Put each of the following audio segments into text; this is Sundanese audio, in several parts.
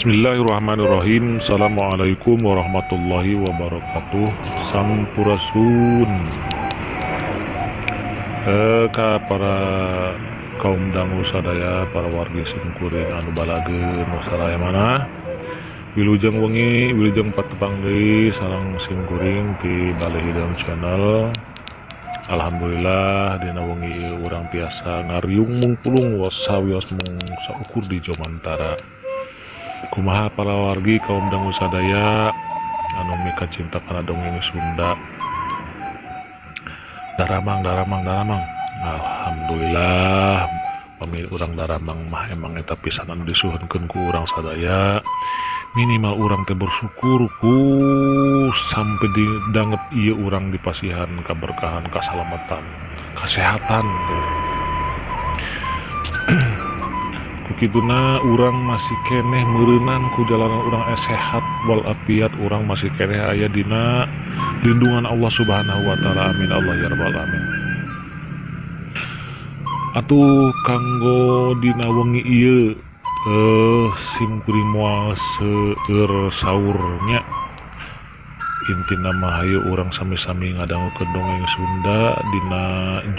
Bismillahirrahmanirrahim. Assalamualaikum warahmatullahi wabarakatuh. Sampurasun. Ka para kaum dangu sadaya, para warga simkuring anu balageun nu saraya mana. Wilujeng wengi, wilujeng patepang deui sareng simkuring di Balai Hideung Channel. Alhamdulillah dina wengi ieu urang tiasa ngariung mungpulung sawios mung saukur di Jomantara. Kumaha para wargi kaum dangu sadaya anu mika cinta kana dongeng Sunda. Daramang daramang daramang. Alhamdulillah pamili urang daramang mah emang eta pisan anu disuhunkeun ku urang sadaya. Minimal urang teh bersyukur ku sampai di danget ieu urang dipasihan kaberkahan, kasalamatan, kesehatan tuh. Kukituna urang masih keneh meureunan ku jalanan urang sehat walafiat, urang masih keneh aya dina lindungan Allah Subhanahu wa taala. Amin Allah ya rabbal alamin. Atuh kanggo dina wengi ieu sim kuring moal seueur saurnya. Intina mah hayu urang sami-sami ngadangukeun dongeng Sunda dina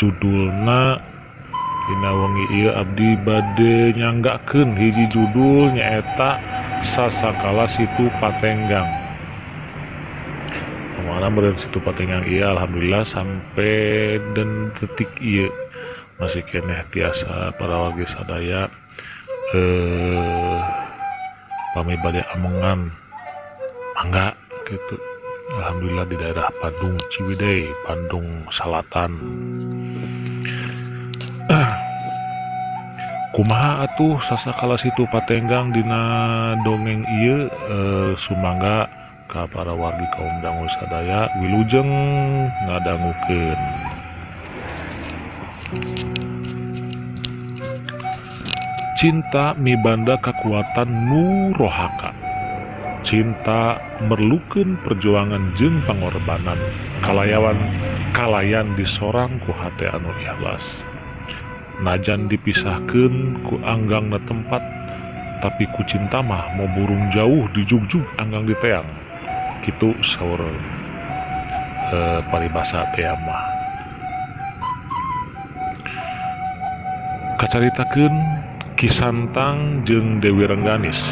judulna. Dina wengi ieu abdi bade nyanggakeun hiji judul nyaeta Sasakala Situ Patenggang. Kumaha meureun Situ Patenggang ieu alhamdulillah sampai dan detik ieu masih keneh tiasa para wargi sadaya pami bade amengan mangga gitu. Alhamdulillah di daerah Bandung Ciwidey, Bandung Selatan. Kumaha atuh Sasakala Situ Patenggang dina dongeng ieu sumangga ka para wargi kaum dangu sadaya wilujeng ngadangukeun. Cinta mibanda kakuatan nu rohaka. Cinta merlukeun perjuangan jeung pangorbanan. Kalayawan kalayan disorang ku hate anu ikhlas. Najan dipisahkeun ku anggangna tempat, tapi ku cinta mah mau burung jauh dijugjug anggang diteang. Kitu saur paribasa teh mah. Kacaritakeun Ki Santang jeung Dewi Rengganis.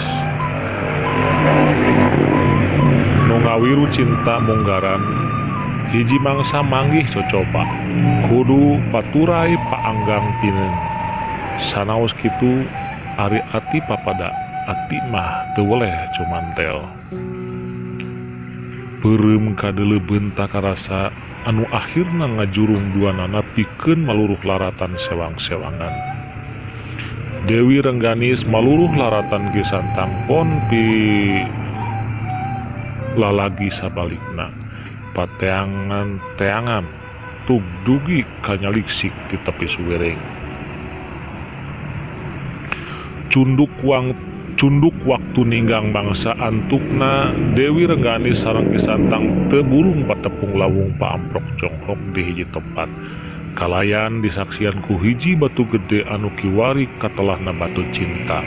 Nu ngawiru cinta munggaran, hiji mangsa manggih cocoba, kudu paturai paanggang pineung. Sanaos kitu ari ati papada, ati mah teu weleh cumantel. Peureum kadeuleu beunta karasa anu akhirna ngajurung duanana pikeun maluruh laratan sewang-sewangan. Dewi Rengganis maluruh laratan Ki Santang pon pi lalagi sabalikna. Pateangan teangan tugdugi kanyaliksik di tepi suwereng. Cunduk waktu ninggang bangsa antukna Dewi Rengganis sareng Ki Santang teu burung patepung lawung paamprok jongkrok di hiji tempat. Kalayan disaksian ku hiji batu gede anu kiwari katelahna batu cinta.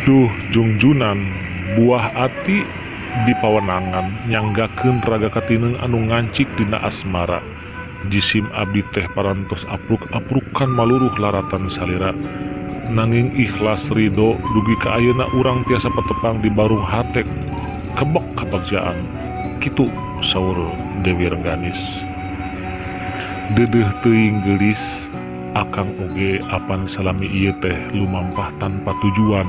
Duh jungjunan buah ati di pawenangan nyanggakeun raga katineung anu ngancik dina asmara. Jisim abdi teh parantos apruk-aprukan maluruh laratan salira. Nanging ikhlas ridho dugi ka ayeuna urang tiasa patepang di barung hate kebek kabagjaan. Kitu saur Dewi Rengganis. Deudeuh teuing geulis akang oge apan salami ieu teh lumampah tanpa tujuan.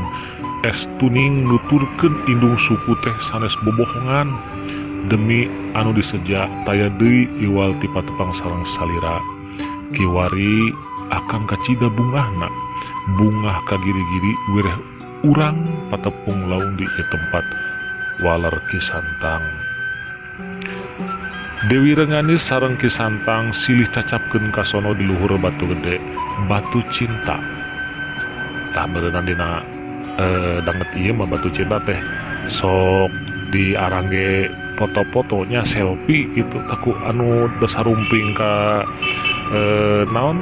Estuning nuturkeun indung suku teh sanes bobohongan demi anu diseja taya deui iwal ti patepang sareng salira. Kiwari akang kacida bungahna, bungah ka giri-giri wireh urang patepung laung di ieu tempat waler Ki Santang. Dewi Rengganis sareng Ki Santang silih cacapkeun kasono di luhur batu gede, batu cinta. Tah beureunan dina danget ieu mah batu cinta teh sok diarangge foto-fotonya selfie gitu taku anu besarumping ka naon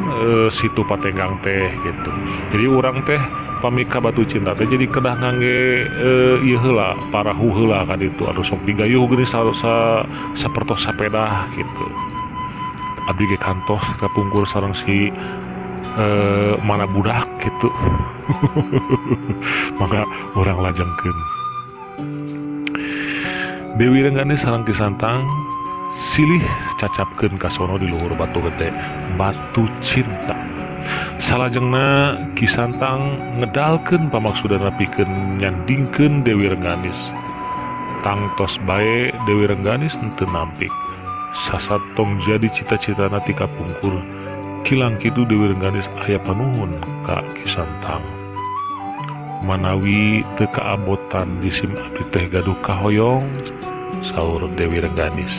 Situ Patenggang teh gitu. Jadi urang teh pamika batu cinta teh jadi kedah ngangge ieu heula parahu heula ka ditu anu sok digayuh geuning sapertos sapedah gitu. Abdi ge kantos kapungkur sareng si mana budak gitu. Maka urang lajengkeun. Dewi Rengganis sareng Ki Santang silih cacapkeun kasono di luhur batu gede, batu cinta. Salajengna Ki Santang ngedalkeun pamaksudana pikeun nyandingkeun Dewi Rengganis. Tangtos bae Dewi Rengganis henteu nampik. Sasat tong jadi cita-citana ti kapungkur. Kilang kitu Dewi Rengganis aya panuhun ka Ki Santang. Manawi teu kaabotan jisim abdi teh gaduh kahoyong, saur Dewi Rengganis.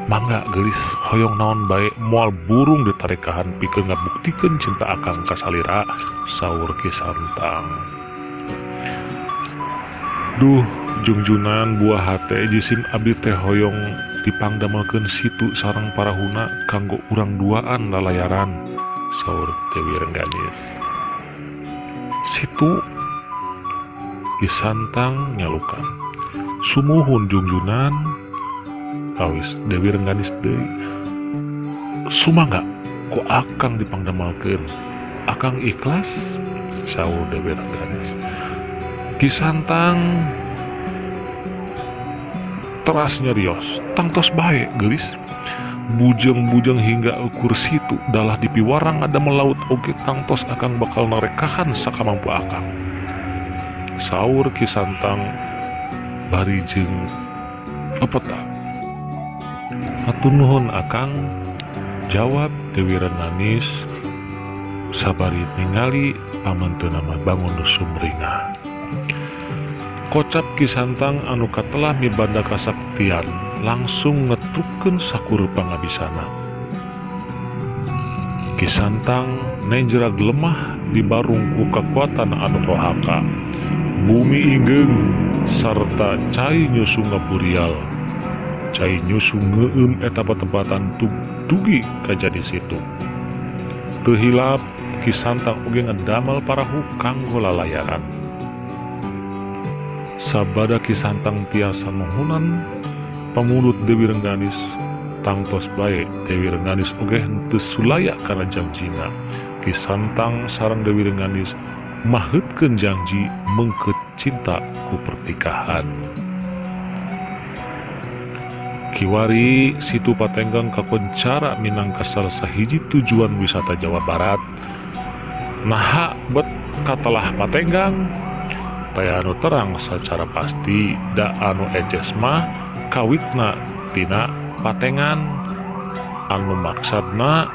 Mangga geulis hoyong naon bae moal burung ditarekahan pikeun ngabuktikeun cinta akang ka salira, saur Ki Santang. Duh jungjunan buah hate jisim abdi teh hoyong dipangdamelkeun situ sareng parahuna kanggo urang duaan lalayaran, saur Dewi Rengganis. Situ Ki Santang nyalukan. Sumuhun jungjunan, kawis Dewi Rengganis deui. Sumangga ku akang dipangdamelkeun. Akang ikhlas, saur Dewi Rengganis. Ki Santang teras nyerios, tangtos bae geulis. Bujeng-bujeng hingga ukur situ dalah dipiwarang ada melaut oge tangtos akang bakal narekahan sakamampu akang, saur Ki Santang bari jeung pepeta. Hatur nuhun akang, jawab Dewi Rengganis sabari ningali pamanteuna mah bangun sumringah. Kocap Ki Santang anu katelah mibanda kasaktian langsung ngetrukkeun sakur pangabisana. Ki Santang nenjerag lemah dibarung ku kakuatan anu rohaka. Bumi inggeung sarta cai nyusu ngaburial. Cai nyusu ngeueum eta patempatan dugi kajadi situ. Teu hilap Ki Santang oge ngedamel parahu kanggo lalayaran. Sabada Ki Santang tiasa nuhunan pamulut Dewi Rengganis, tangtos bae Dewi Rengganis oge henteu sulaya kana janjina. Ki Santang sareng Dewi Rengganis maheutkeun janji mengkeut cinta ku pertikahan. Kiwari Situ Patenggang kakoncara minangka salah sahiji tujuan wisata Jawa Barat. Naha bet katelah Patenggang taya anu terang secara pasti da anu eces mah kawitna tina patengan anu maksudna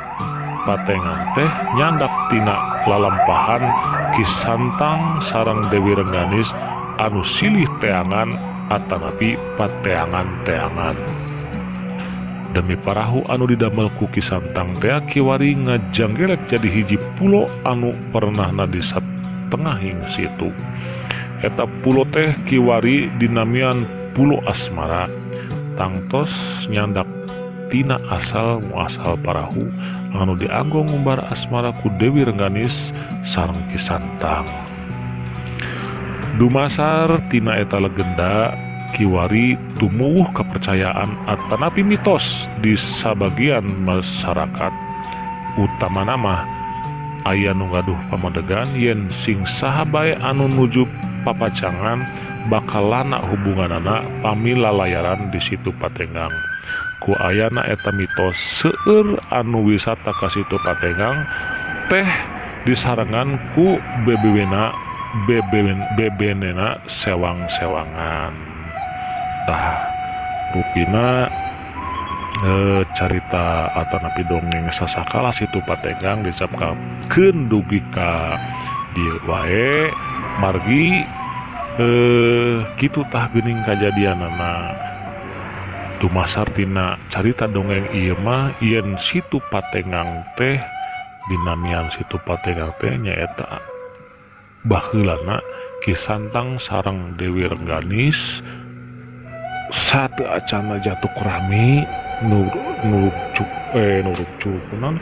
patengan teh nyandak tina lalampahan Ki Santang sareng Dewi Rengganis anu silih teangan atanapi pateangan-teangan. Demi parahu anu didamel ku Ki Santang tea kiwari ngajanggelek jadi hiji pulo anu pernahna di satengahing situ. Eta pulo teh kiwari dinamian Pulo Asmara. Tangtos nyandak tina asal muasal parahu anu dianggo ngumbar asmara ku Dewi Rengganis sareng Ki Santang. Dumasar tina eta legenda kiwari tumuwuh kepercayaan atanapi mitos di sabagian masyarakat. Utamana mah aya nu gaduh pamadegan yen sing saha bae anu nuju papacangan bakal lana hubunganana pami lalayaran di Situ Patenggang. Ku ayana eta mitos seueur anu wisata ka Situ Patenggang teh disarengan ku bebena bebenena sewang-sewangan. Tah rupina carita atanapi dongeng sasakala Situ Patenggang dicapkeun dugi ka dieu wae margi kitu tah geuning kajadianana. Dumasar tina carita dongeng ieu mah yen Situ Patenggang teh dinamian Situ Patenggang teh nyaeta baheulana Ki Santang sareng Dewi Rengganis sateu acana jatuh rami nuruk non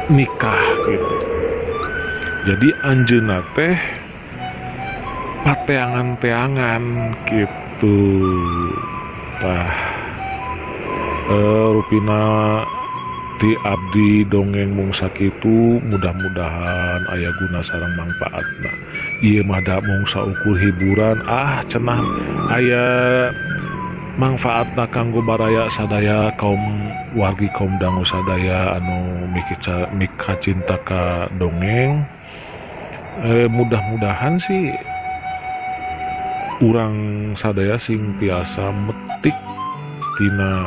nikah gitu. Jadi anjeunna teh pateangan-teangan gitu. Tah rupina ti abdi dongeng mung sakitu, mudah-mudahan aya guna sareng mangpaatna. Ieu mah da mung saukur hiburan, ah cenah aya mangfaatna kanggo baraya sadaya kaum wargi kaum dangu sadaya anu mika cinta ka dongeng. Mudah-mudahan sih urang sadaya sing tiasa metik tina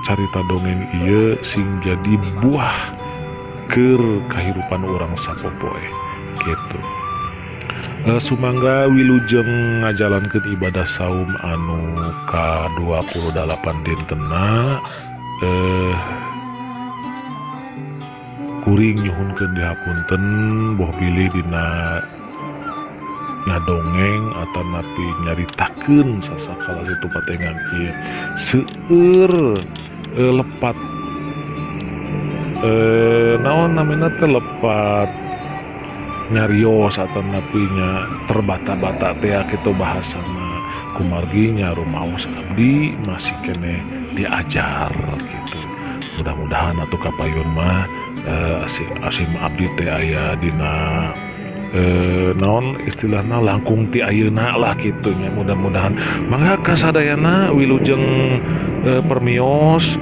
carita dongeng ieu sing jadi buah keur kahirupan urang sapopoe gitu. Sumangga wilujeng ngajalankeun ibadah saum anu ka-28 dintena. Kuring nyuhunkeun dihapunten boh bilih dina ngadongeng atau napi nyaritakeun sasakala situ patengan ieu seueur lepat naon namina teh lepat nyarios atau napinya terbata-bata teh kitu bahasana kumargi nya rumaos abdi masih keneh diajar gitu. Mudah-mudahan atuh kapayun mah asim abdi teh aya dina naon istilahna langkung ti ayeuna lah kitu nya. Mudah-mudahan mangga kasadayana wilujeng permios.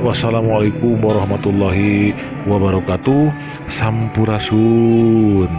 Wassalamualaikum warahmatullahi wabarakatuh. Sampurasun.